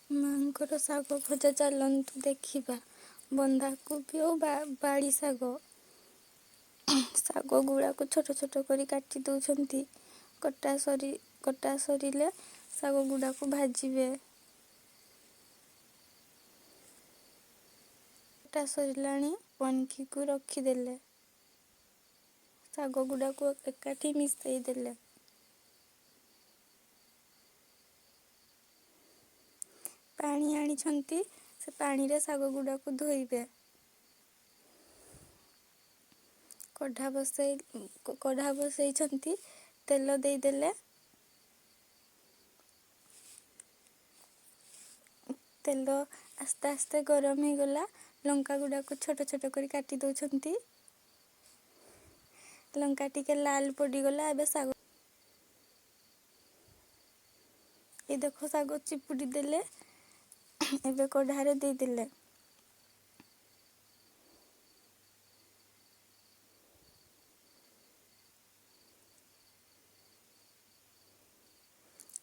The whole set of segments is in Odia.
ମାଆଙ୍କର ଶାଗ ଭଜା ଚାଲନ୍ତୁ ଦେଖିବା। ବନ୍ଧାକୋବି ଆଉ ବାଡ଼ି ଶାଗ, ଶାଗ ଗୁଡ଼ାକୁ ଛୋଟ ଛୋଟ କରି କାଟି ଦେଉଛନ୍ତି। କଟା ସରିଲେ ଶାଗ ଗୁଡ଼ାକୁ ଭାଜିବେ। କଟା ସରିଲାଣି, ପନିକିକୁ ରଖିଦେଲେ, ଶାଗ ଗୁଡ଼ାକୁ ଏକାଠି ମିଶାଇ ଦେଲେ। ପାଣି ଆଣିଛନ୍ତି, ସେ ପାଣିରେ ଶାଗ ଗୁଡ଼ାକୁ ଧୋଇବେ। କଢ଼ା ବସେଇଛନ୍ତି, ତେଲ ଦେଇଦେଲେ। ତେଲ ଆସ୍ତେ ଆସ୍ତେ ଗରମ ହେଇଗଲା। ଲଙ୍କା ଗୁଡ଼ାକୁ ଛୋଟ ଛୋଟ କରି କାଟି ଦେଉଛନ୍ତି। ଲଙ୍କା ଟିକେ ଲାଲ ପଡ଼ିଗଲା। ଏବେ ଶାଗ, ଏ ଦେଖ, ଶାଗ ଚିପୁଡ଼ି ଦେଲେ, ଏବେ କଢ଼ାରେ ଦେଇଦେଲେ।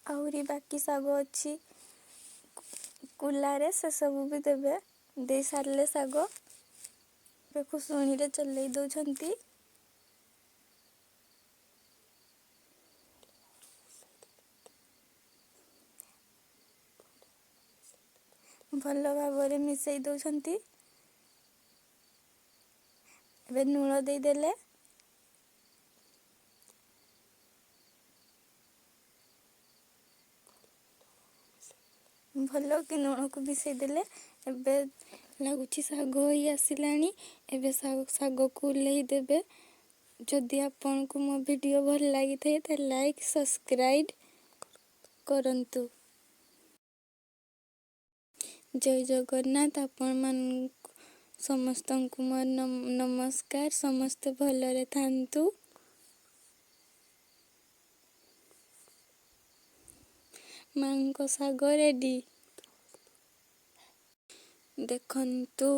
ଆହୁରି ବାକି ଶାଗ ଅଛି କୁଲାରେ, ସେସବୁ ବି ଦେବେ। ଦେଇ ସାରିଲେ ଶାଗ ଏବେ ଖୁସୁଣିରେ ଚଲେଇ ଦେଉଛନ୍ତି। ଭଲ ଭାବରେ ମିଶାଇ ଦେଉଛନ୍ତି। ଏବେ ଲୁଣ ଦେଇଦେଲେ। ଭଲ କି ଲୁଣକୁ ମିଶାଇ ଦେଲେ। ଏବେ ଲାଗୁଛି ଶାଗ ହେଇ ଆସିଲାଣି। ଏବେ ଶାଗକୁ ଓହ୍ଲେଇ ଦେବେ। ଯଦି ଆପଣଙ୍କୁ ମୋ ଭିଡ଼ିଓ ଭଲ ଲାଗିଥାଏ, ତାହେଲେ ଲାଇକ୍ ସବସ୍କ୍ରାଇବ୍ କରନ୍ତୁ। ଜୟ ଜଗନ୍ନାଥ। ଆପଣମାନଙ୍କୁ ସମସ୍ତଙ୍କୁ ମୋର ନମସ୍କାର। ସମସ୍ତେ ଭଲରେ ଥାନ୍ତୁ। ମାଙ୍କ ଶାଗ ରେଡ଼ି, ଦେଖନ୍ତୁ।